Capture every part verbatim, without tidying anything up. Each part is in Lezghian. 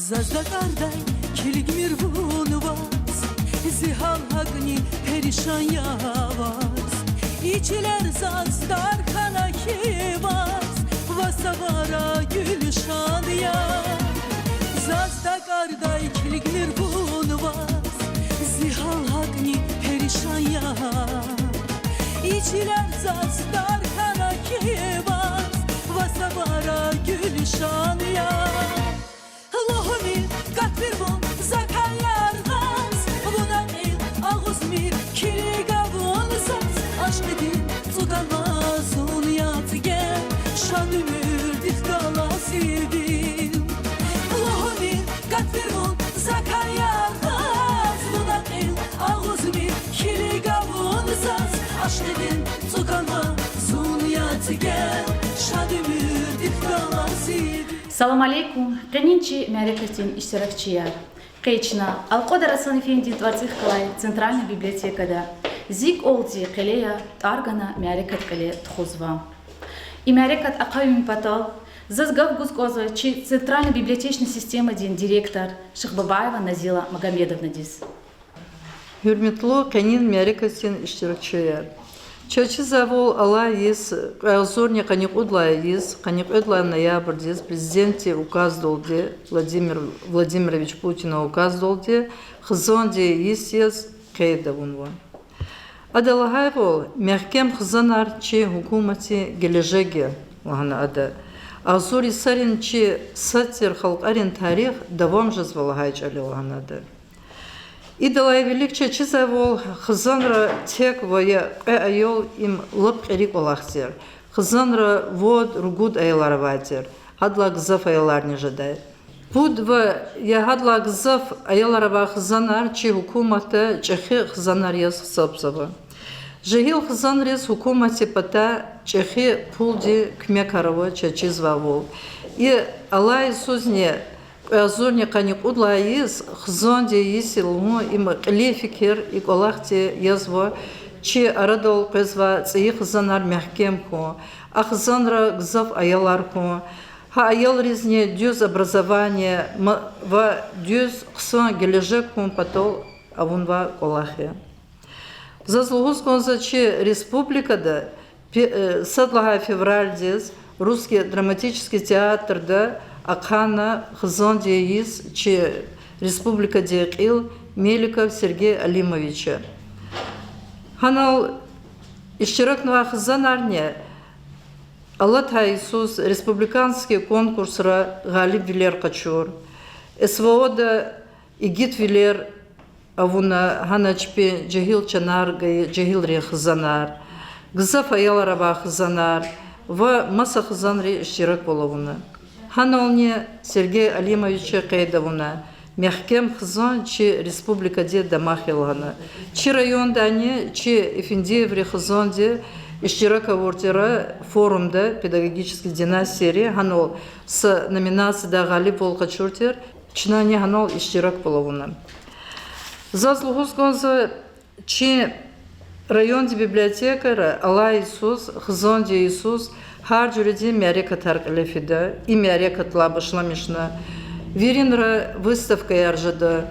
Заз дакӀардай килигмир вун ваз, зи гьал гьакӀни перишан я ваз. И чилер заз дар хьана хьи ваз, ваз авара гуьлшан я. Заз дакӀардай килигмир вун ваз, зи гьал гьакӀни перишан я. И чилер заз дар хьана хьи ваз, ваз авара гуьлшан я. Лугьумир, катмир вун закай яргъаз, вуна кьил агъузмир килиг авун заз, ашкъидин цӀуд ама зун яцӀгел, шад уьмуьрдихъ галаз ийидин. Лугьумир, катмир вун закай яргъаз, вуна кьил агъузмир килиг авун заз, ашкъидин цӀуд ама зун яцӀгел, шад уьмуьрдихъ галаз ийидин. Салам алейкум, къенин чи мярекатдин иштиракчияр. Къе чна Алкьвадар Гьасан эфендидин тӀварцӀихъ галай Центральный библиотекада Зи кӀвалди къеле я тӀвар гана мярекат кьиле тухузва. И мярекат ахъаюн патал заз гаф гуз кӀанзава чи центральный библиотечный системадин директор Шихбабаева Назила Магомедовнадиз. Гьуьрметлу къенин мярекатдин иштиракчияр! Чаз чизвайвал, алай йис кьве агъзурни къанни кьуд лагьай йис къанни кьвед лагьай ноябрдиз Президентдин указдалди, Владимир Владимирович Путина указдалди, хизандин йис яз къейд авунва. Ада лагьайвал, мягькем хизанар чи гьукуматдин гележег я лагьана ада. Агъзур йисарин чи сад тир халкьарин тарих давам жезва лагьай чӀал я лагьана ада. Идалай вилик чаз чизвайвал, хизанра тек ва я кьве аял, им лап кьери кӀвалах тир. Хизанра вад-ругуд аялар авай тир, гьадалай гзаф аяларни жедай. Пуд ва я гьадалай гзаф аялар авай хизанар чи гьукуматда чӀехи хизанар яз гьисабзава. Жегьил хизанриз гьукуматдин патай чӀехи пулдин куьмекар ава чаз чизвайвал. И алай йисузни, кьве агъзурни къанни кьуд лагьай йис, хизандин йис я лугьун, им кьилин фикир, и кӀвалахди язва чи арадал къвезвай цӀийи хизанар мягькем хьун, а хизанра гзаф аялар хьун, гьа аялризни дуьз образование ва дуьз хъсан гележег хьун патал авунвай кӀвалах я. Заз лугьуз кӀанзава, чи республикада пе-, э, сад лагьай февралдиз Русский драматический театрда ахъайна хизандин йис чи республикадин кьил Меликов Сергей Алимовича. Гьанал иштиракнавай хизанарни алатай йисуз республиканский конкурсра гъалибвилер къачур, СВО-да игитвилер авуна, гьана чпин жегьил чанар гайи жегьилрин хизанар, гзаф аялар авай хизанар ва маса хизанри иштираквал авуна. Гьанални Сергей Алимовича къейд авуна, мягькем хизан чи республикадин дамах я лагьана. Чи райондани чи Эфендиеврин хизанди иштирак авур тир форумда педагогический династияри, гьанал са номинацияда гъалибвал къачур тир, чнани гьанал иштираквал авуна. Заз лугьуз кӀанзава, чи райондин библиотекайра алай йисуз, хизандин йисуз гьар жуьредин мярекатар кьиле фида, и мярекатдилай башламишна виринра выставкаяр жеда,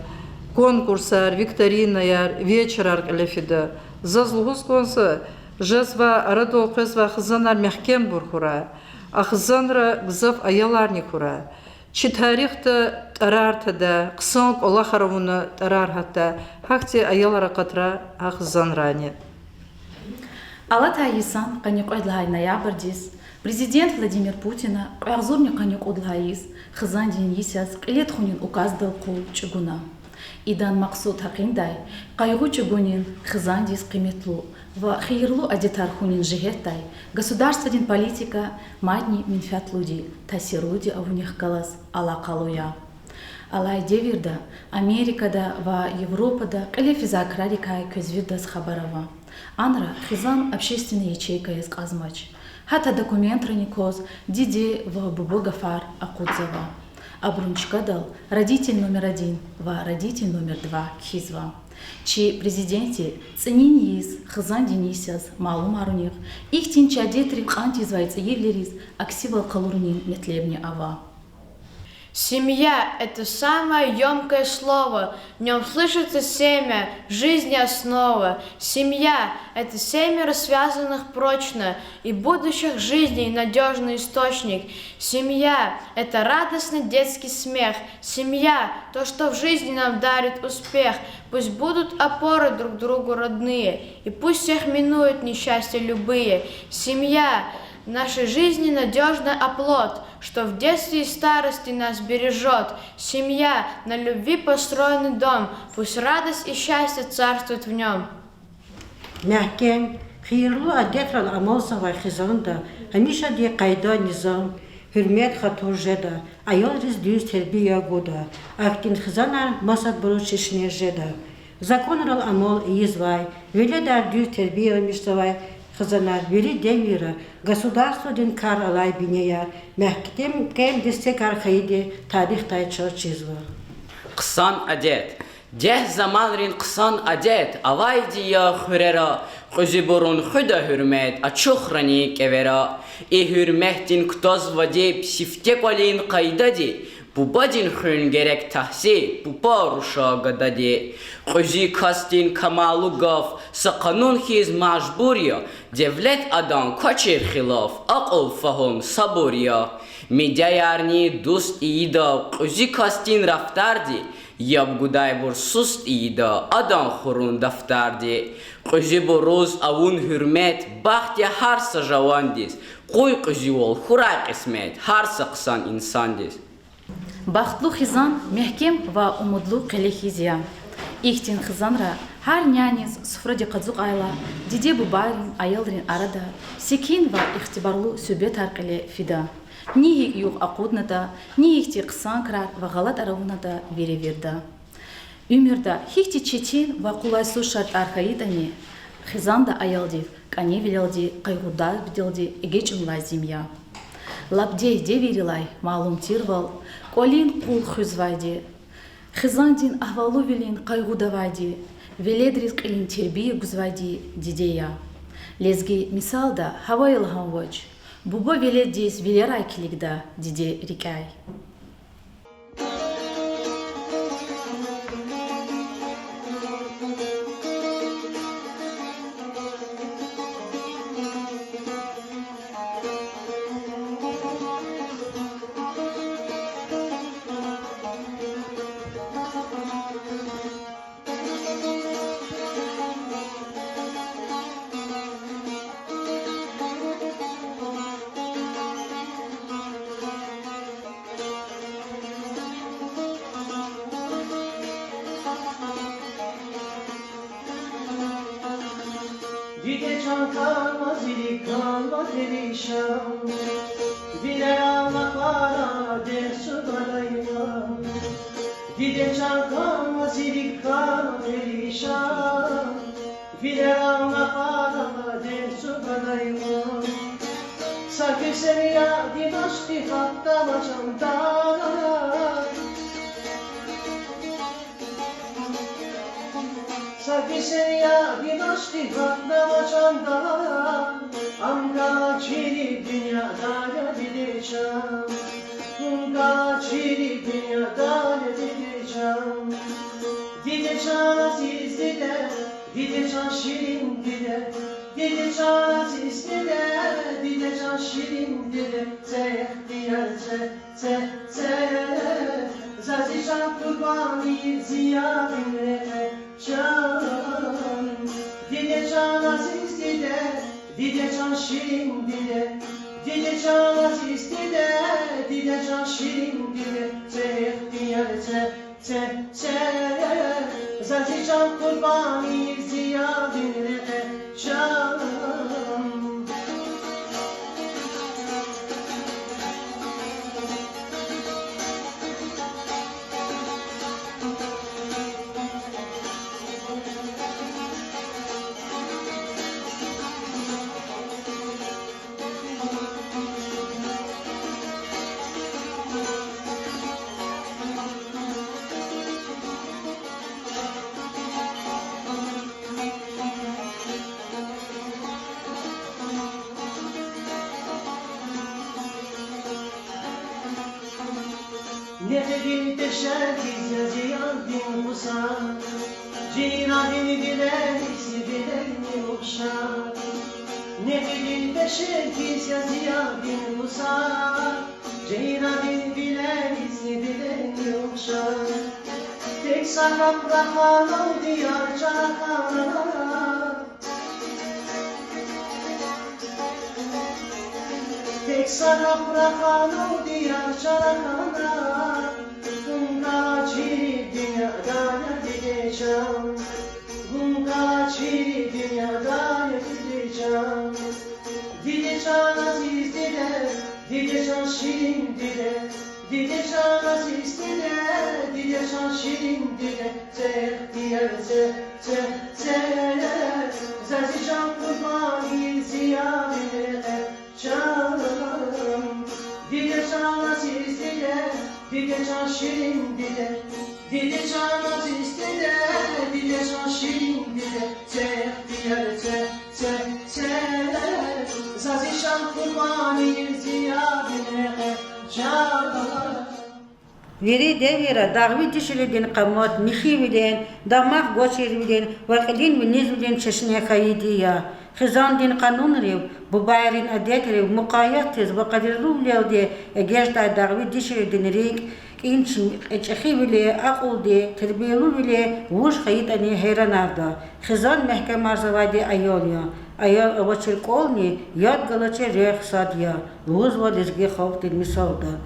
конкурсар, викторинаяр, вечерар кьиле фида. Заз лугьуз кӀанзава, жезвай арадал къвезвай хизанар мягькембур хьурай, а хизанра гзаф аяларни хьурай. Чи тарихда тӀварар тадай, хъсан кӀвалахар авуна тӀварар гьатдай гьахьтин аялар акъатрай гьа хизанрани. Алатай йисан къанни кьвед лагьай ноябрдиз Президент Владимир Путина кьве агъзурни къанни кьуд лагьай йис хизандин йис яз кьиле тухунин указдал къуй чӀугуна. Идан макьсуд гьакъиндай къайгъу чӀугунин, хизандиз къиметлу ва хийирлу адетар хьунин жигьетдай государстводин политика мадни менфятлуди, таъсирлуди авунихъ галаз алакъалу я. Алай девирда Америкада ва Европада кьиле физвай крарикай квез вирдаз хабар ава. Анра хизан общественный ячейка яз кьазмач. Гьатта документрани кваз диде ва буба гафар акъудзава. Абурун чкадал родитель номер один ва родитель номер два кхьизва. Чи Президентди цӀинин йис хизандин йис яз малумарунихъ, ихьтин чи адетрив кьан тийизвай цӀийивилериз аксивал къалурунин метлебни ава. Семья — это самое ёмкое слово, в нём слышится семя, жизни основа. Семья — это семеро связанных прочно, и будущих жизней надёжный источник. Семья — это радостный детский смех. Семья — то, что в жизни нам дарит успех. Пусть будут опоры друг другу родные, и пусть всех минуют несчастья любые. Семья — нашей жизни надёжный оплот, что в детстве и старости нас бережёт. Семья — на любви построенный дом, пусть радость и счастье царствует в нём. Мягькем, хийирлу адетрал амалзавай хизанда гьамишади къайда-низам, гьуьрмет-хатур жеда, аялриз дуьз тербия гуда, ахьтин хизанар масадбуруз чешне жеда. Законрал амал ийизвай, веледар дуьз тербиямишзавай хизанар вири девирра государстводин кар алай бинеяр, мягькем, мягькем дестекар хьайиди тарихдай чаз чизва. Хъсан адет. Дегь заманрин хъсан адет авайди я хуьрера, кьуьзуьбурун хуьда гьуьрмет ачухрани кӀевера. И гьуьрметдин кутазвайди сифте кӀвалин къайдади, бубадин хуьн герек тахсир, папа руша гадади. Кьуьзуь касдин камаллу гаф са къанун хьиз мажбур я, девлет адан квачир хилаф, акьул, фагьум, сабур я. Медяярни дуст ийида кьуьзуь касдин рафтарди, яб гудайбур суст ийида адан хурун дафтарди. Кьуьзуьбуруз авун гьуьрмет бахт я гьар са жавандиз, къуй кьуьзуьвал хьурай кьисмет гьар са хъсан инсандиз. Бахтлу хизан мягькем ва умудлу къеле хьиз я. Ихьтин хизанра гьар няниз суфради къацукьайла, диде-бубайрин, аялрин арада секин ва ихтибарлу суьгьбетар кьиле фида. Ни гьикӀ югъ акъуднатӀа, ни гьихьтин хъсан крар ва гъалатӀар авунатӀа, вири вирда. Уьмуьрда гьихьтин четин ва къулайсуз шартӀар хьайитӀани, хизанда аялдив кӀанивилелди, къайгъудайдалди эгечӀун лазим я. Лап дегь девирдилай малум тирвал, кӀвалин къул хуьзвайди, хизандин агьвалувилин къайгъудавайди, веледриз кьилин тербия гузвайди диде я. Лезги мисалда гьавая лагьанвач: буба веледдиз вилерай килигда диде рикӀяй. Диде чан, хьанва зи рикӀ, хьанва перишан, вилерал накъвара дерт чӀугвадайла. Диде чан, хьанва зи рикӀ, хьанва перишан, вилерал накъвара дерт чӀугвадайла. Са гуьзел яд я дидашди гьатнава чандай. Са гуьзел яд я дидашди гьатнава чандай. Ам галаз чирин дуьньяда я, диде чан. Ам галаз чирин дуьньяда я, диде чан. Диде чан, азиз диде, диде чан, ширин диде. Диде чан, азиз диде, диде чан, ширин диде. Це, ихтияр це, це, це. За зи чан къурбанд ийиз зи ягъин рекье чан. Диде чан, азиз диде, диде чан, ширин диде. Диде чан, азиз диде, диде чан, ширин диде. Це, ихтияр це, це, це. За зи чан къурбанд ийиз зи ягъин рекье чан. Нехъ илин пешер хьиз я зиядин къусар, жейранин вилериз вилерни ухшар. Нехъ илин пешер хьиз я зиядин къусар, жейранин вилериз вилерни ухшар. Тек са гьапра ханлди яр чара хьана, Тек са гьапра ханлди яр чара хьана, вун калай чирвилер дуьньяда я, диде чан, вун калай чирвилер дуьньяда я, диде чан. Диде чан, азиз диде, диде чан, ширин диде, диде чан, азиз диде, диде чан, ширин диде, це ихтияр, це, це, це, заз и чан къурбанд ийин зиядин рекье, чан. Диде чан, азиз диде, диде чан, ширин диде, диде чан, азиз диде, диде чан, ширин диде, це ихтияр, це, це, це, заз и чан къурбанд ийин зиядин рекье, чан. Вири девирра дагъви дишегьлидин къамат михьивилин, дамах гвачирвилин ва кьилин винизвилин чешне хьайиди я. Хизандин къанунрив, бубайрин адетрив мукъаят тир ва къадирлувилелди эгечӀдай дагъви дишегьлидин рикӀ, кӀинч-, чӀехивили, акьулди, тербиялувили вуж хьайитӀани гьейранарда. Хизан мягькемарзавайди аял я. Аял авачир кӀвални яд галачир рехъ сад я, лугьузва лезги халкьдин мисалда.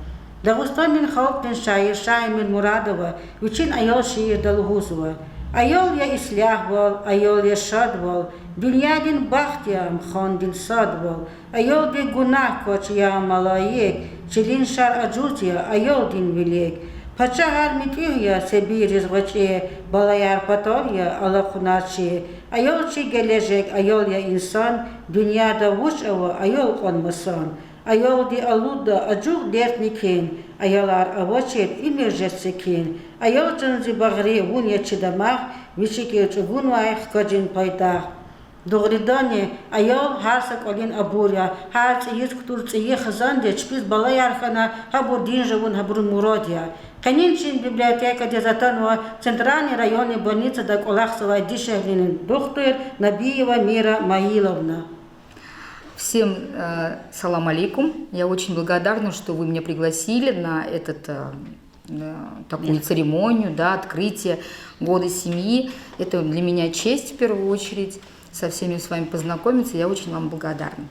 Дагъустандин халкьдин шаир Шагь Эминмурадова вичин Аял шиирда лугьузва: аял я ислягьвал, аял я шадвал, дуьньядин бахт я, ам хандин садвал, аялдик гунагь квач я малаик, чилин шар ажуз я аялдин вилик. Пачагьар муьтӀуьгъ я себийриз гъвечӀи, балаяр патал я алахъунар чи. Аял чи гележег, аял я инсан, дуьньяда вуч ава аял кьван масан. Аялди алудда ажугъ дертни кин, аялар авачир уьмуьр жез секин. Аял чан, зи багъри, вун я чи дамах, ви шикил чӀугунвай хкажин пайдах. Дугъриданни, аял гьар са кӀвалин абур я, гьар цӀийиз кутур цӀийи хизанди чпиз балаяр хьана, гьабур дин жуван гьабурун мурад я. Къенин чи библиотекадиз атанва Центральный районный больницада кӀвалахзавай дишегьлидин духтур Набиева Мира Маиловна. Всем, э, салам алейкум. Я очень благодарна, что вы меня пригласили на этот, э, э, такую церемонию, да, открытие года семьи. Это для меня честь в первую очередь со всеми с вами познакомиться. Я очень вам благодарна.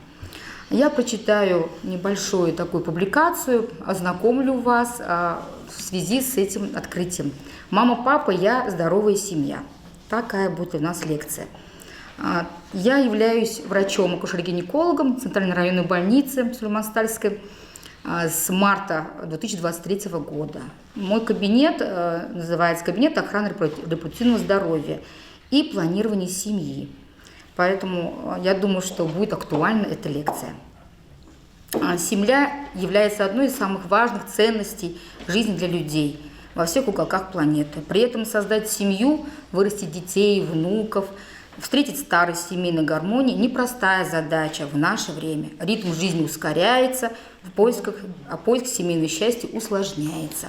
Я прочитаю небольшую такую публикацию, ознакомлю вас, а, в связи с этим открытием. Мама, папа, я, здоровая семья. Такая будет у нас лекция. А, я являюсь врачом-акушер-гинекологом Центральной районной больницы Сулейман-Стальской, а, с марта две тысячи двадцать третьего года. Мой кабинет, э, называется кабинет охраны репродук-, репродуктивного здоровья и планирования семьи. Поэтому, э, я думаю, что будет актуальна эта лекция. А, семья является одной из самых важных ценностей жизни для людей во всех уголках планеты. При этом создать семью, вырастить детей, внуков, встретить старость в семейной гармонии — непростая задача в наше время. Ритм жизни ускоряется, в поисках, а поиск семейного счастья усложняется.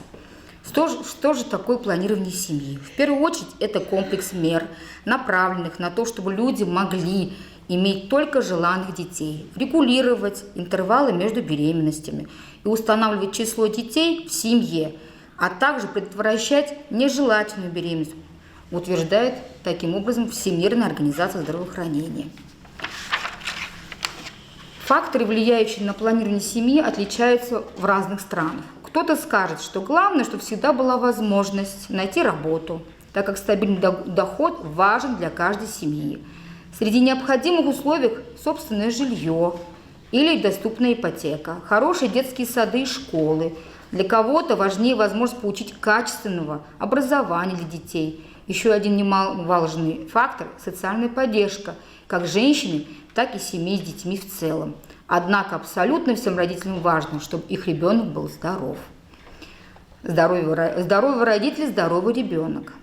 Что же, что же такое планирование семьи? В первую очередь, это комплекс мер, направленных на то, чтобы люди могли иметь только желанных детей, регулировать интервалы между беременностями и устанавливать число детей в семье, а также предотвращать нежелательную беременность, утверждает таким образом Всемирная организация здравоохранения. Факторы, влияющие на планирование семьи, отличаются в разных странах. Кто-то скажет, что главное, чтобы всегда была возможность найти работу, так как стабильный до-, доход важен для каждой семьи. Среди необходимых условий — собственное жильё или доступная ипотека, хорошие детские сады и школы. Для кого-то важнее возможность получить качественного образования для детей. Ещё один немаловажный фактор — социальная поддержка как женщины, так и семей с детьми в целом. Однако абсолютно всем родителям важно, чтобы их ребёнок был здоров. Здоровье ро-, здорового родителя — здоровый ребёнок.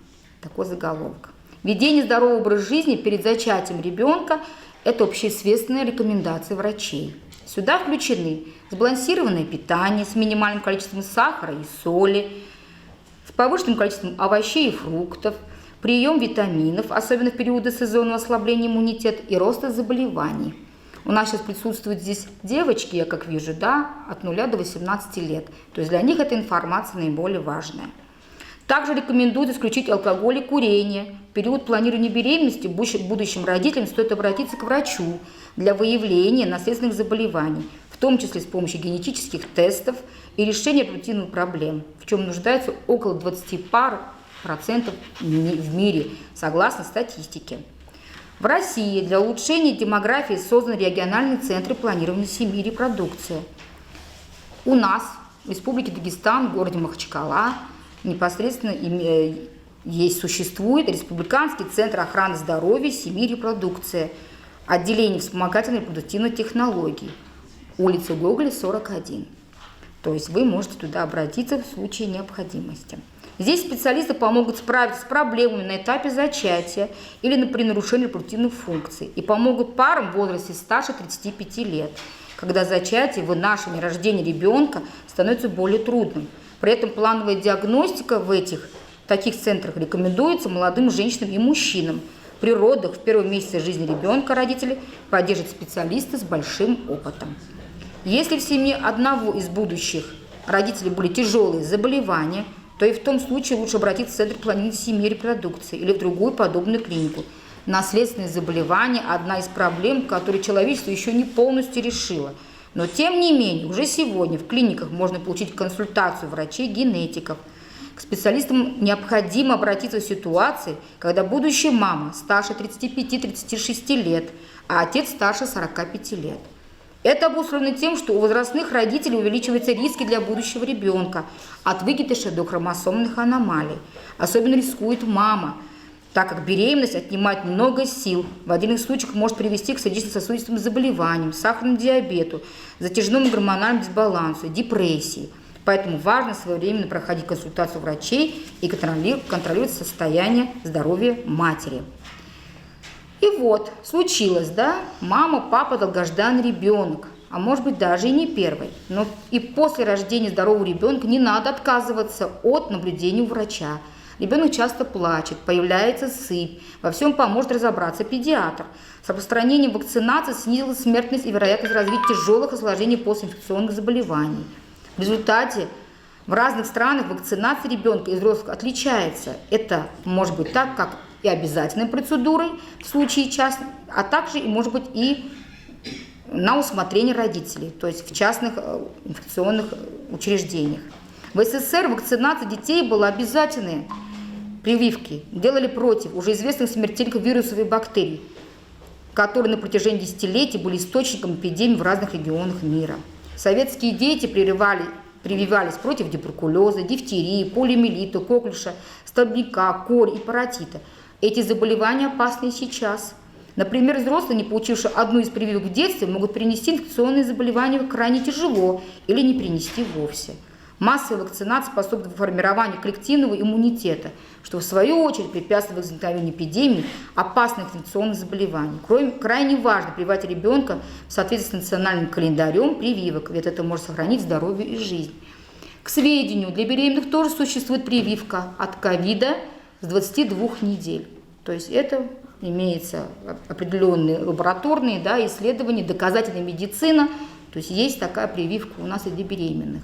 Такой заголовок. Ведение здорового образа жизни перед зачатием ребёнка — это общеизвестные рекомендации врачей. Сюда включены сбалансированное питание с минимальным количеством сахара и соли, повышенным количеством овощей и фруктов, приём витаминов, особенно в периоды сезонного ослабления иммунитета и роста заболеваний. У нас сейчас присутствуют здесь девочки, я как вижу, да, от нуля до восемнадцати лет. То есть для них эта информация наиболее важная. Также рекомендуют исключить алкоголь и курение в период планирования беременности буш-, будущим родителям стоит обратиться к врачу для выявления наследственных заболеваний, в том числе с помощью генетических тестов и решения репродуктивных проблем, в чём нуждаются около двадцати пар процентов ми-, в мире, согласно статистике. В России для улучшения демографии созданы региональные центры планирования семьи и репродукции. У нас, в Республике Дагестан, в городе Махачкала, непосредственно име-, э, есть, существует Республиканский центр охраны здоровья, семьи и репродукции, отделение вспомогательной репродуктивной технологии, улица Гоголя, сорок один. То есть вы можете туда обратиться в случае необходимости. Здесь специалисты помогут справиться с проблемами на этапе зачатия или на, при нарушении репродуктивных функций и помогут парам в возрасте старше тридцати пяти лет, когда зачатие, вынашивание, рождение ребёнка становится более трудным. При этом плановая диагностика в этих, таких центрах рекомендуется молодым женщинам и мужчинам. При родах в первом месяце жизни ребёнка родители поддержат специалисты с большим опытом. Если в семье одного из будущих родителей были тяжёлые заболевания, то и в том случае лучше обратиться в Центр планирования семьи и репродукции или в другую подобную клинику. Наследственные заболевания — одна из проблем, которую человечество ещё не полностью решило. Но тем не менее, уже сегодня в клиниках можно получить консультацию врачей-генетиков. К специалистам необходимо обратиться в ситуации, когда будущая мама старше тридцати пяти — тридцати шести лет, а отец старше сорока пяти лет. Это обусловлено тем, что у возрастных родителей увеличиваются риски для будущего ребёнка, от выкидыша до хромосомных аномалий. Особенно рискует мама, так как беременность отнимает много сил, в отдельных случаях может привести к сердечно-сосудистым заболеваниям, сахарному диабету, затяжному гормональному дисбалансу, депрессии. Поэтому важно своевременно проходить консультацию врачей и контроли-, контролировать состояние здоровья матери. И вот, случилось, да, мама, папа, долгожданный ребёнок, а может быть даже и не первый. Но и после рождения здорового ребёнка не надо отказываться от наблюдения у врача. Ребёнок часто плачет, появляется сыпь. Во всём поможет разобраться педиатр. С распространением вакцинации снизилась смертность и вероятность развития тяжёлых осложнений после инфекционных заболеваний. В результате в разных странах вакцинация ребёнка и взрослых отличается. Это может быть так, как и обязательной процедурой в случае част-, а также и может быть и на усмотрение родителей, то есть в частных, э, инфекционных, э, учреждениях. В СССР вакцинация детей была обязательной. Прививки делали против уже известных смертельных вирусов и бактерий, которые на протяжении десятилетий были источником эпидемий в разных регионах мира. Советские дети прививали-, прививались против туберкулёза, дифтерии, полиомиелита, коклюша, столбняка, кори и паротита. Эти заболевания опасны и сейчас. Например, взрослые, не получившие одну из прививок в детстве, могут перенести инфекционные заболевания крайне тяжело или не перенести вовсе. Массовая вакцинация способствует формированию коллективного иммунитета, что в свою очередь препятствует возникновению эпидемий опасных инфекционных заболеваний. Кроме, крайне важно прививать ребёнка в соответствии с национальным календарём прививок, ведь это может сохранить здоровье и жизнь. К сведению, для беременных тоже существует прививка от ковида с двадцати двух недель. То есть это имеется определённые лабораторные, да, исследования, доказательная медицина. То есть есть такая прививка у нас и для беременных.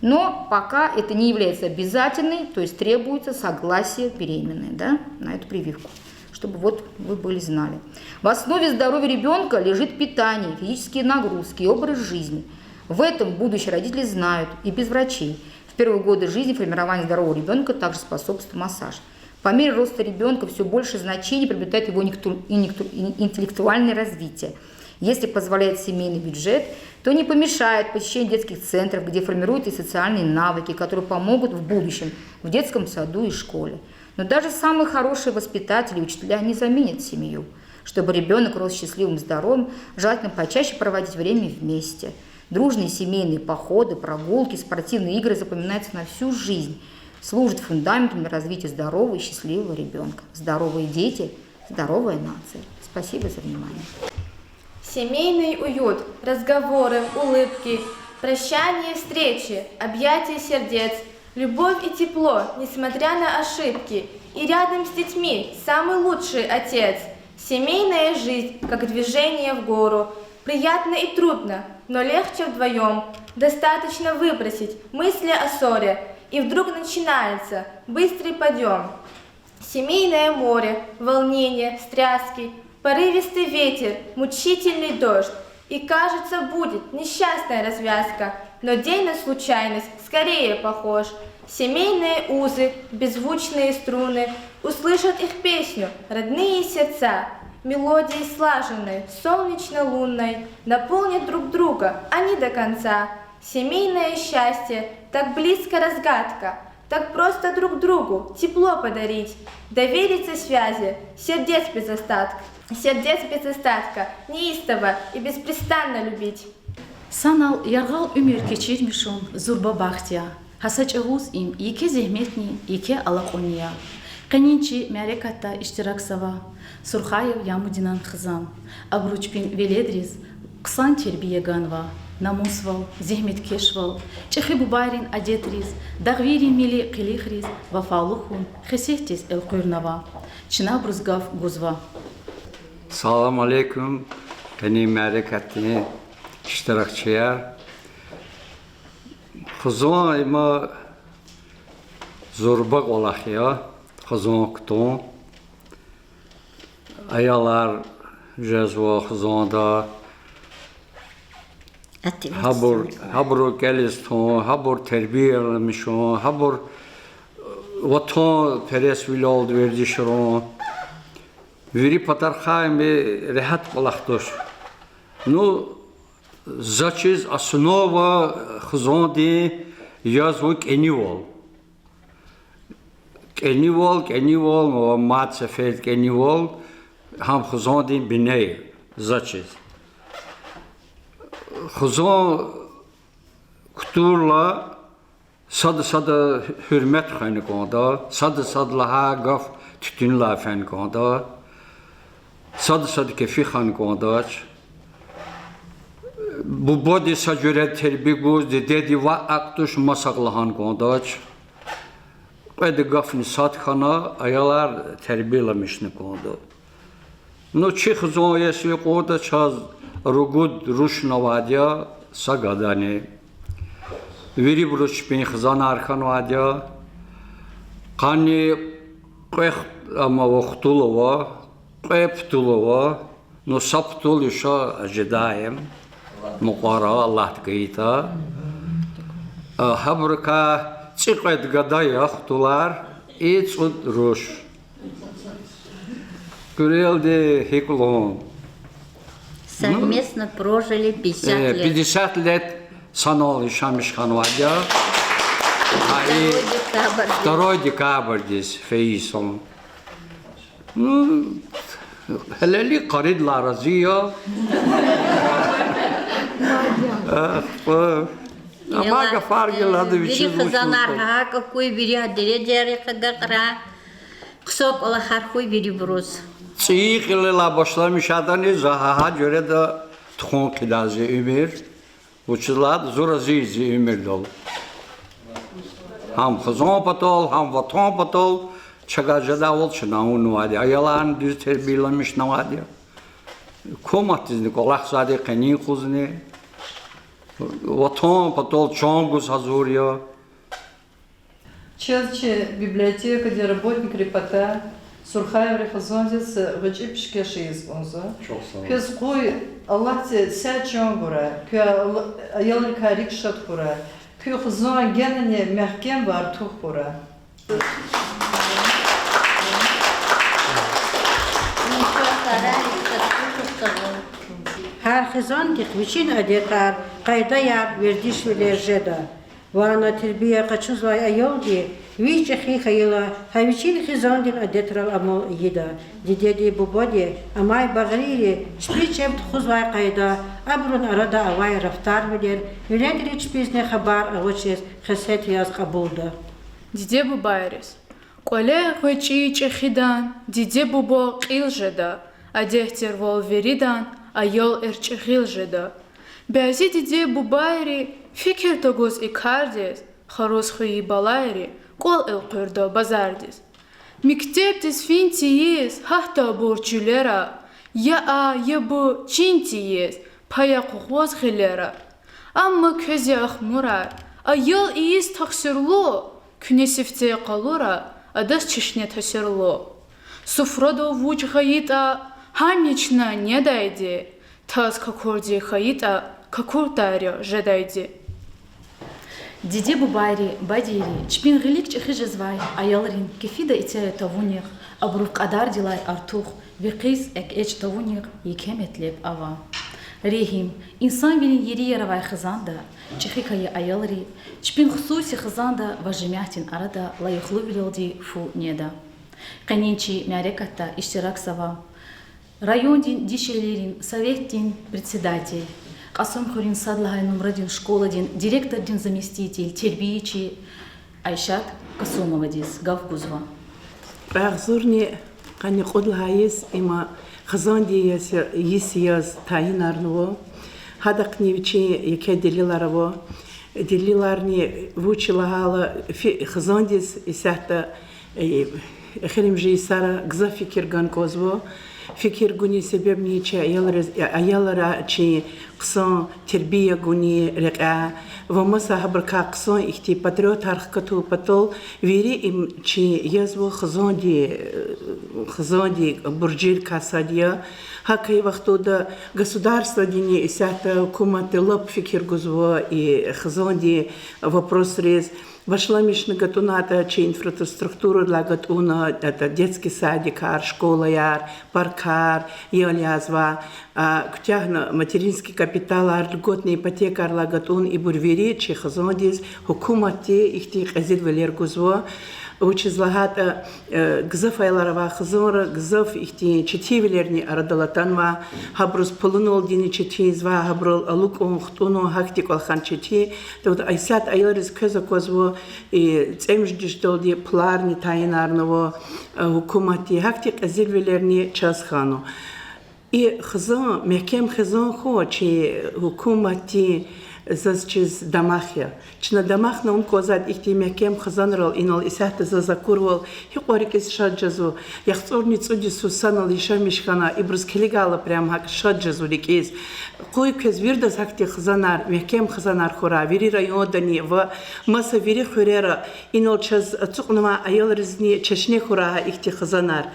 Но пока это не является обязательной, то есть требуется согласие беременной, да, на эту прививку, чтобы вот вы были, знали. В основе здоровья ребёнка лежит питание, физические нагрузки и образ жизни. В этом будущие родители знают и без врачей. В первые годы жизни формирования здорового ребёнка также способствует массаж. По мере роста ребёнка всё большее значение приобретает его интеллекту-, интеллекту-, ин-, интеллектуальное развитие. Если позволяет семейный бюджет, то не помешает посещение детских центров, где формируют и социальные навыки, которые помогут в будущем в детском саду и школе. Но даже самые хорошие воспитатели и учителя не заменят семью. Чтобы ребёнок рос счастливым, здоровым, желательно почаще проводить время вместе. Дружные семейные походы, прогулки, спортивные игры запоминаются на всю жизнь, служат фундаментом для развития здорового и счастливого ребёнка. Здоровые дети — здоровая нация. Спасибо за внимание. Семейный уют, разговоры, улыбки, прощание, встречи, объятия сердец, Любовь и тепло, несмотря на ошибки, и рядом с детьми самый лучший отец. Семейная жизнь, как движение в гору. Приятно и трудно, но легче вдвоём. Достаточно выбросить мысли о ссоре, и вдруг начинается быстрый подъём. Семейное море, волнение, встряски, порывистый ветер, мучительный дождь. И, кажется, будет несчастная развязка, но день на случайность скорее похож. Семейные узы, беззвучные струны, услышат их песню родные сердца. Мелодией слаженной, солнечно-лунной, наполнят друг друга они до конца. Семейное счастье, так близко разгадка, так просто друг другу тепло подарить, довериться связи сердец без остатка, сердец без остатка, неистово и беспрестанно любить. Санал яргъал уьмуьр кечирмишун зурба бахт я. Гьа са чӀавуз им еке зегьметни, еке алакьунни я. Къенин чи мярекатда иштиракзава Сурхаев Ямудинан хизан. Абуру чпин веледриз хъсан тербия ганва, намусвал, зегьметкешвал, чӀехи бубайрин адетриз, дагъвийрин милли къилихриз вафалу хьун хесетдиз элкъуьрнава. Чна абуруз гаф гузва. Салам алейкум, къенин мярекатдин иштиракчияр. Хизан има зурба кӀвалах я, хизан кутун. Аялар жезва хизанда. Гьабур, гьабуру кӀелиз тун, гьабур тербияламишун, гьабур ватанпересвилелди вердишарун. Вири патарихъай им регьят кӀвалах туш. Ну, заз чиз основа хизандин язва кӀанивал. КӀанивал, кӀанивал, ва мад сеферда кӀанивал, гьам хизандин бине я, заз чиз. Хизан кутурла сада сада гьуьрмет хвена кӀанда, сада сад лагьай гаф туьтуьнлай фена кӀанда, сада сад кефи хьана кӀандач. Бубади са жуьре тербия гуз, дидеди ваъ, акӀ туш, маса лагьана кӀандач. Кьвед гафни сад хьана, аялар тербияламишна кӀанда. Ну, чи хизан иеси кьуртӀа, чаз ругуд рушни авайди я, са гадани. Вирибуруз чпин хизанар хьанвайди я. Къанни кьве х-, ам ава, хтул ава, кьве птул ава. Ну, са птул я ша жедаем, мукьвара, Аллагьди гайитӀа. А, гьабурукай цӀикьвед гада я хтулар, и цӀуд руш. Куьрелди гьикӀ лугьун? Совместно прожили пятьдесят лет. Пятьдесят лет санал яшамиш хьанвайди я. Второй декабрьдиз фейи йисан. Ну, гьелелиг къаридилай рази я. Ахпа. Амма гафар гила ада вичиз вуч хизанар гьакӀ хьуй, вири а дережайрихъ агакьрай, хъсан кӀвалахар хьуй вирибуруз. ЦӀийи кьилелай башламишайтӀани, за гьа жуьреда тухун хъийидай зи уьмуьр. Вучиз лагьайтӀа зун рази я зи уьмуьрдал. Гьам хизан патал, гьам ватан патал чавай жедайвал чна авунвайди я. Аяларни дуьз тербияламишнавайди я. Гьукуматдизни кӀвалахзавайди я, къенин юкъузни. Ватан патал чан гуз гьазур я. Чаз чи библиотекадин работникри патай Сурхаеврин хизандиз гъвечӀи пишкеш ийиз кӀанзава. Квез къуй Аллагьди сят чан гурай, куь аял-, аялрикай рикӀ шад хьурай, куь хизан генани мягькемвай артух хьурай. Гьар хизандихъ вичин адетар, къайдаяр, вердишвилер жеда. Ванна тербия къачузвай аялди вич чӀехи хьайила гьа вичин хизандин адетрал амал ийида. Дидеди, бубади, амай багърийри чпи чеб тухузвай къайда, абурун арада авай рафтарвилер веледри чпизни хабар авачиз хесет яз кьабулда. Диде-бубайриз кӀвале гъвечӀи чӀехидан диде-буба кьил жеда, адет тирвал виридан аял эрчӀи гъил жеда. Бязи диде-бубайри фикир тагуз и кардиз, Харуз хвейи балайри кӀвал элкъуьрда базардиз. Мектебдиз фин тийиз гьатда абур чуьлера, я а, я бу чин тийиз, пая къугъваз гъилера. Амма квез я ахмурар, аял ийиз тахсирлу, куьне сифте къалура, адаз чешне тасирлу. Суфрадал вуч гъайитӀа, гьамни чна недайди, таз какурди хьайитӀа, какуртар я жедайди. Диде-бубайри, бадейри чпин гъилик чӀехи жезвай аялрин кефида ицяй тавунихъ, абурун кьадардилай артух, векъиз экӀечӀ тавунихъ еке метлеб ава. Регьим, инсанвилин ери яр авай хизанда чӀехи хьайи аялри чпин хсуси хизанда ва жемятдин арада лайихлувилелди фу неда. Къенин чи мярекатда иштиракзава райондин дишегьлийрин советдин председатель, Кьасумхуьруьн сад лагьай нумрадин школадин директордин заместитель, тербиячи Айшат Касумовадиз гаф гузва. Кьве агъзурни къанни кьуд лагьай йис има хизандин йис, йис яз тайинарнава. Гьадахъни вичин еке делилар ава. Делиларни вуч лагьайтӀа, фи-, хизандиз исятда, э, эхиримжи йисара гзаф фикир гана кӀанзава. Фикир гунин себебни чи аялриз, аялра чи хъсан тербия гунин рекьяй ва маса гьабурукай хъсан ихьтин патриотар хкатун патал вири им чи язва хизандин, хизандин буржиликай сад я. ГьакӀ хьайи вахтунда государстводини исятда гьукуматди лап фикир гузва и хизандин вопросриз. Башламишна гатӀунайтӀа чи инфраструктурадилай гатӀунна, это детский садикар, школаяр, паркар, ял язва, а, куьтягьна материнский капиталар, льготный ипотекайрилай гатӀун, ибур вири чи хизандиз гьукуматди ихьтин кьезилвилер гузва. Вучиз лагьайтӀа, э, гзаф аялар авай хизанра гзаф ихьтин четинвилерни арадал атанва, гьабуруз пулунилдини четинзава, гьабурал алукӀун, хтӀунун, гьахьтин кӀвалахар четин. Исятда аялриз квез аквазва, и цӀемуьжуьд йисдалди пуларни тайинарнава, э, гьукуматди, гьахьтин кьезилвилерни чаз хьана. И хизан, мягькем хизан хьун чи гьукуматдин заз чиз дамах я. Чна дамахна ам кӀанзавайди ихьтин мягькем хизанрал, инал исятда заз акурвал гьикьван рикӀиз шад жезва. ЯхцӀурни цӀуд йисуз санал яшамиш хьана, ибуруз килигайла прям гьакӀ шад жезва рикӀиз. Къуй квез виридаз гьахьтин хизанар, мягькем хизанар хьурай, вири райондани ва маса вири хуьрера, инал чаз ацукьнавай аялризни чешне хьурай гьа ихьтин хизанар.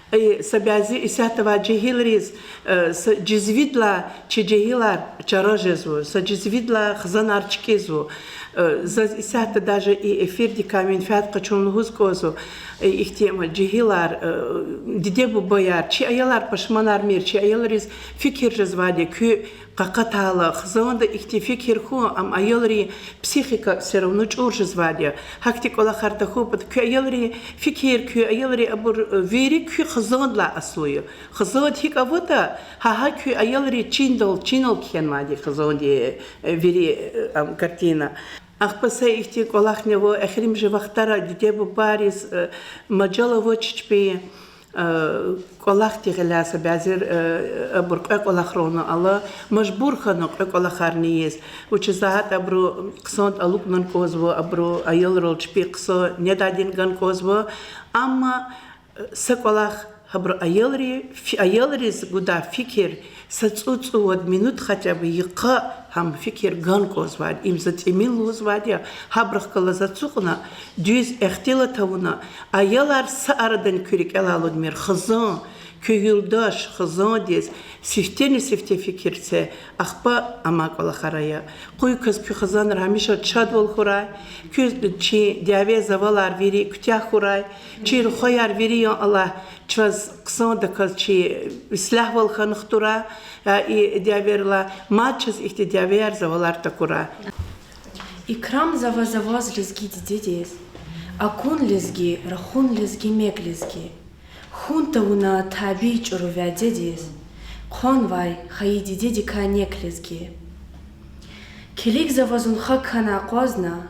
Э, са бязи исятда авай жегьилриз, э, са жезвидалай чи жегьилар чара жезва, са жезвидалай хизанар чкӀизва. Э, заз исятда даже и эфирдикай менфят къачун лугьуз кӀанзава, э, ихьтин жегьилар, э, диде-бубаяр, чи аялар пашманармир, чи аялриз фикир жезвайди я, куь къакъатайла хизанда ихьтин фикир хьун, ам аялрин психика всё равно чӀур жезвайди я. Гьахьтин кӀвалахар тахьун патал куь аялрин фикир, куь аялри абур, э, вири куь хизандилай аслу я. Хизанд гьикӀ аватӀа, гьа, гьа куь аялри чиндал, чинал кхьенвайди хизандин, э, вири, э, ам, картина. Ахпа са ихьтин кӀвалахни ава, эхиримжи вахтара диде-бубайриз, э, мажал авач чпин, э, кӀвалахдин гъиляй са бязир, э, абур кьве кӀвалахрални ала, мажбур хьана кьве кӀвалахарни ийиз. Вучиз лагьайтӀа абуру хъсандиз алукӀна кӀанзава, абуру аялрал чпин хъсан недайдини гана кӀанзава. Амма са кӀвалах, гьабуру аялри, фи-, аялриз гудай фикир, са цӀу-цӀувад минут хотя бы йикъа гьам фикир гана кӀанзавайди, им за тӀимил лугьузвайди я, гьабурухъ галаз ацукьна, дуьз ихтилат авуна, аялар са арадани куь рикӀелай алудмир, хизан, куь юлдаш, хизандиз сифтени-сифте фикир це, ахпа амай кӀвалахар ая. Къуй квез куь хизанра гьамиша шадвал хьурай, куь чи дяве-завалар вири куьтягь хьурай, чи рухваяр вири, я Аллагь, чаз хъсандаказ чи ислягьвал хьана хтурай, я и дявейрилай, мад чаз ихьтин дявеяр-завалар такурай. Икрамзава за ваз лезги дидедиз, акун лезги, рахун лезги, мек лезги. Хьун тавуна табий чӀуру вядедиз, хъванвай хайи дидедикай нек лезги. Килигзава зун хак хьана акъвазна,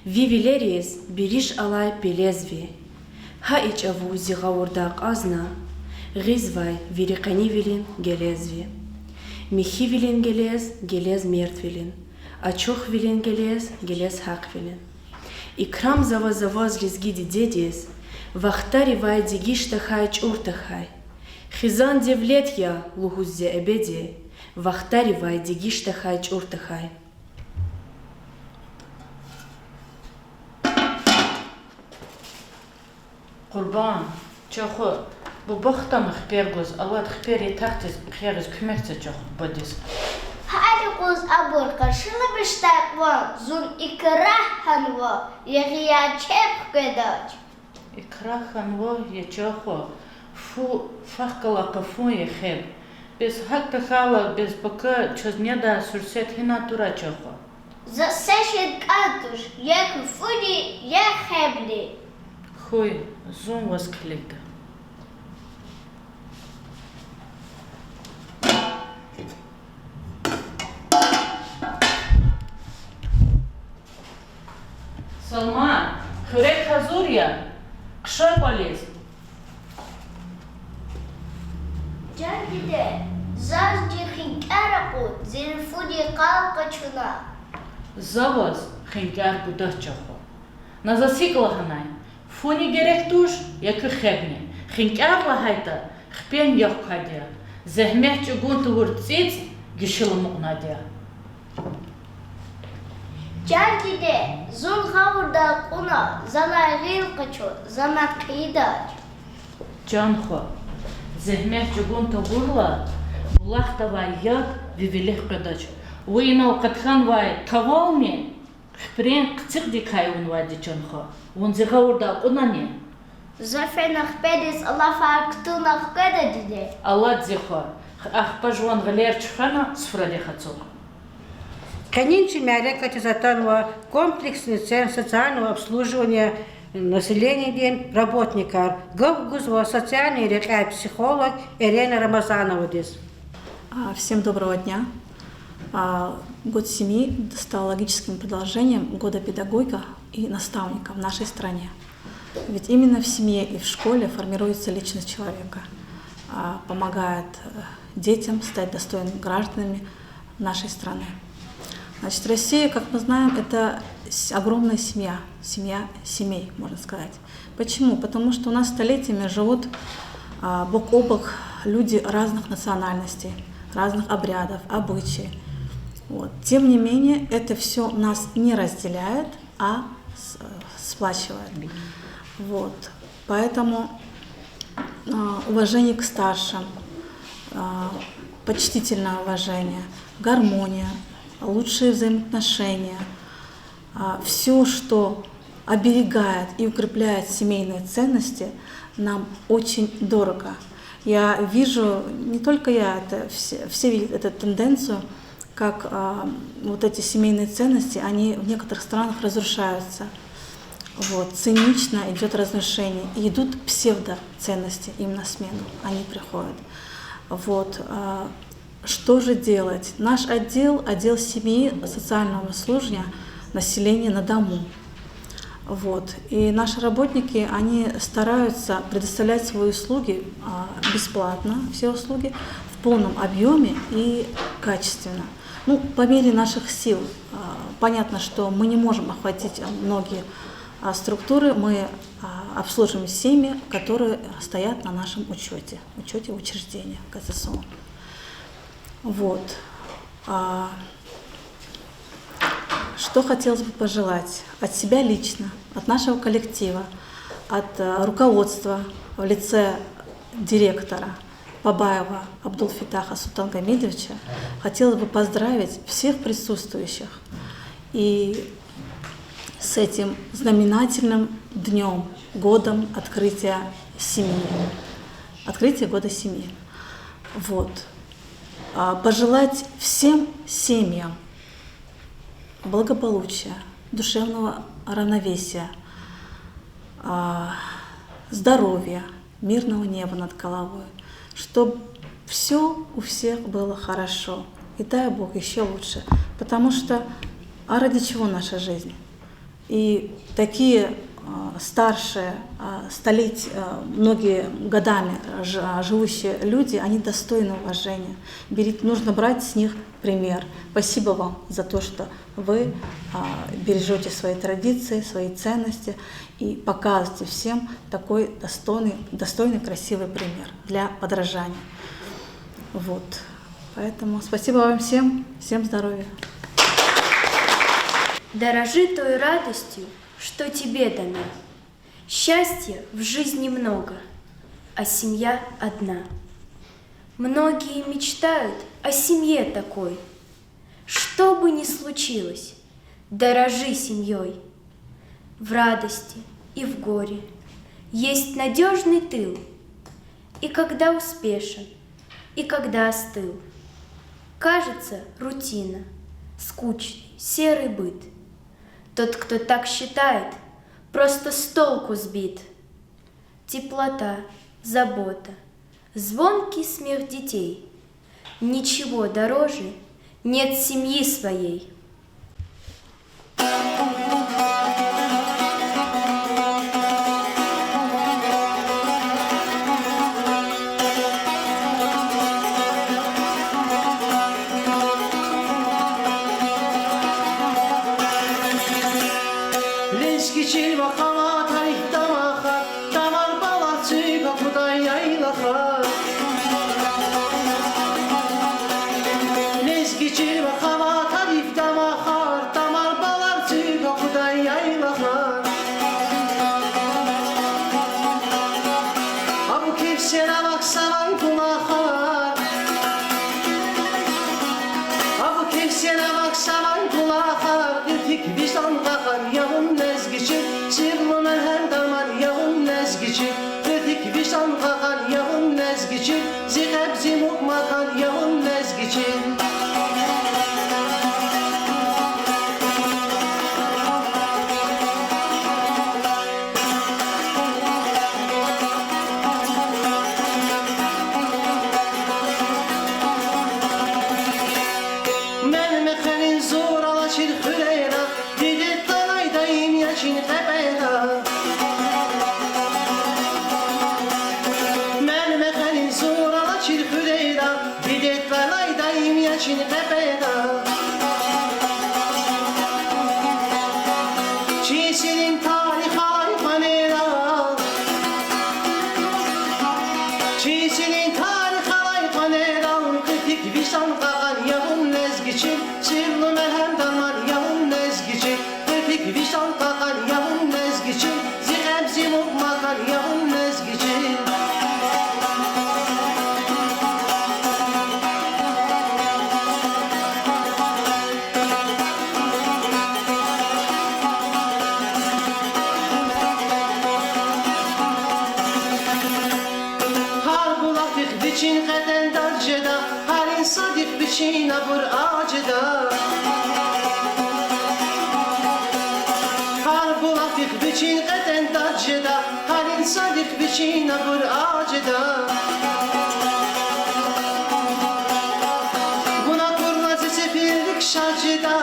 ви вилериз бириш алай пелез ви. Гьа и чӀавуз зи гъавурда акьазна, гъизвай вири къенивилин гелез ви. Михьивилин гелез, гелез мертвилин, ачухвилин гелез, гелез гьахъвилин. Икрамзава за ваз лезги дидедиз, вахтаривай дегиш тахьай, чӀур тахьай. Хизан девлет я лугьуз зи эбеди, вахтаривай дегиш тахьай, чӀур тахьай. Къурбан, чан хва, буба хтана хипер гуз, алад хипер ятахъдиз хъягъиз куьмек це чан хва бубадиз. Гьар юкъуз абур къаршиламишдай кьван зун икрагь хьанва, ягъияр чеб хкведач. Икрагь хьанва, я чан хва, фу, фахкала къафун я хеб. Бес гьакӀ тахьайла, бес пака чаз недай суьрсет гьина тура чан хва. За са шей кӀан туш, я куь фуни, я хебни. Хьуй, зун ваз килигда. Салман, хуьрек гьазур я. Хъша кӀвализ. Жан диде, заз чи хинкӀар акъуд, зи фуни къал къачуна. За ваз хинкӀар гудач чан хва. На заз гьикӀ лагьанай, фуни герек туш, я куь хебни. ХинкӀар лагьайтӀа, хипен як квайди я. Зегьмет чӀугун тавур цӀицӀ гишила амукьнайди я. Жан диде, зун гъавурда акьуна, залай гъил къачу, за мад хъийидач. Чан хва, зегьмет чӀугун тавурла, булахдавай яд ви вилик къведач. Вун инал къатканвай кавални хипрен хъцикьдикай авунвайди, чан хва. Вун зи гъавурда акьунани? За фена хипедиз алафар кутуна хкведа, диде. Алад, зи хва. Ахпа жуван гъилер чуьхвена, суфрадихъ ацукь. Къенин чи мярекатдиз атанва комплексный центр социального обслуживания населениедин работникар. Гаф гузва социальный рекьяй психолог Ирена Рамазановадиз. А, всем доброго дня. А, Год семьи стал логическим продолжением Года педагога и наставника в нашей стране. Ведь именно в семье и в школе формируется личность человека, а, помогает, э, детям стать достойными гражданами нашей страны. Значит, Россия, как мы знаем, это с-, огромная семья, семья семей, можно сказать. Почему? Потому что у нас столетиями живут, а, бок о бок люди разных национальностей, разных обрядов, обычаев. Вот. Тем не менее, это всё нас не разделяет, а с-, э, сплачивает. Вот. Поэтому, а, уважение к старшим, а, почтительное уважение, гармония, лучшие взаимоотношения, а, всё, что оберегает и укрепляет семейные ценности, нам очень дорого. Я вижу, не только я, это все, все видят эту тенденцию, как, а, вот эти семейные ценности, они в некоторых странах разрушаются. Вот, цинично идёт разрушение. И идут псевдоценности им на смену, они приходят. Вот, а, что же делать? Наш отдел, отдел семьи, социального обслуживания населения на дому. Вот. И наши работники, они стараются предоставлять свои услуги, а, бесплатно, все услуги, в полном объёме и качественно. Ну, по мере наших сил. А, понятно, что мы не можем охватить, а, многие, а, структуры. Мы, а, обслуживаем семьи, которые стоят на нашем учёте, учёте в учреждениях К С С О. Вот. А, что хотелось бы пожелать от себя лично, от нашего коллектива, от, э, руководства в лице директора Бабаева Абдулфитаха Султангамидовича, хотелось бы поздравить всех присутствующих и с этим знаменательным днём, годом открытия семьи, открытия года семьи. Вот. А, пожелать всем семьям благополучия, душевного равновесия, а, здоровья, мирного неба над головой, чтоб всё у всех было хорошо. И дай Бог ещё лучше, потому что, а ради чего наша жизнь? И такие, а, старшие, а, столеть-, а, многие годами ж-, а, живущие люди, они достойны уважения. Берите, нужно брать с них пример. Спасибо вам за то, что вы, а, бережёте свои традиции, свои ценности и показываете всем такой достойный, достойный, красивый пример для подражания. Вот. Поэтому спасибо вам всем. Всем здоровья. Дорожи той радостью, что тебе дана. Счастья в жизни много, а семья одна. Многие мечтают о семье такой. Что бы ни случилось, дорожи семьёй. В радости и в горе есть надёжный тыл. И когда успешен, и когда остыл. Кажется, рутина, скучный, серый быт. Тот, кто так считает, просто с толку сбит. Теплота, забота, звонкий смех детей. Ничего дороже нет семьи своей. Лезги чил ва хала, тарих дамахар, тамар балар цуьк акудай яйлахар. Лезги чил ва хала, тарих дамахар, тамар балар цуьк акудай яйлахар. Абу кефсер авахьзавай булахар. Абу кефсер авахьзавай булахар, кьил фик виждан кьакьан я вун лезги чил, сирлу мелгьем дарман я вун лезги чил, кьил фик виждан кьакьан я вун лезги чил, зи кьеб зи мукь макан я вун лезги чил. Мер мехъерин зур алачир хуьрера, дидед лалай даим я чин кьепӀера. Мер мехъерин зур алачир хуьрера, дидед лалай даим я чин кьепӀера. Чи сирин тарих алай къванера, чи сирин тарих алай къванера, кьил фик виждан кьакьан я вун лезги чил, сирлу мелгьем дарман я вун лезги чил, кьил фик виждан кьакьан я вун лезги чил, зи кьеб зи мукь макан я вун лезги чил. Гьар булахдихъ вичин кьетӀен дад жеда, гьар инсандихъ вичин абур акъат жеда. Гьар булахдихъ вичин кьетӀен дад жеда, гьар инсандихъ вичин абур акъат жеда. Вун акурла зи сефилрик шад жеда.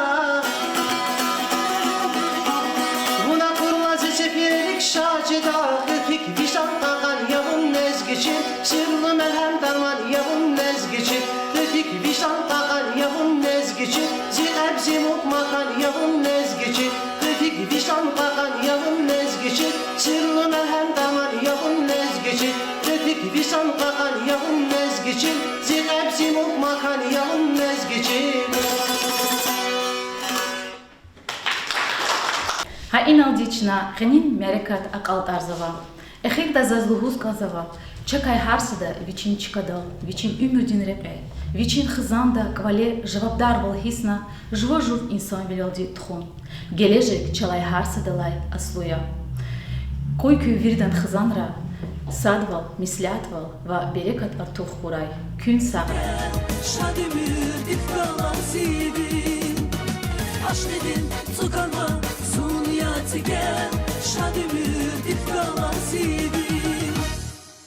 Вун акурла зи сефилрик шад жеда, кьил фик виждан кьакьан я вун лезги чил, сирлу мелгьем дарман я вун лезги чил, кьил фик виждан кьакьан я вун лезги чил, зи кьеб зи мукь макан я вун лезги чил, кьил фик виждан кьакьан я вун лезги чил, сирлу мелгьем дарман я вун лезги чил, кьил фик виждан кьакьан я вун лезги чил, зи кьеб зи мукь макан я вун лезги чил. Гьа иналди чна къенин мярекат акьалтӀарзава. Эхирда заз лугьуз кӀанзава, чакай гьар сада вичин чкадал, вичин уьмуьрдин рекье, вичин хизанда кӀвале жавабдарвал гьиссна, жува жув инсанвилелди тухун. Гележег чалай гьар садалай аслу я. Къуй куьн виридан хизанра садвал, меслятвал ва берекат артух хьурай. Куьн сагърай. Шад уьмуьрдик галаз ийиди, ашкъидин цӀуканва зун я цӀигел. Шад уьмуьр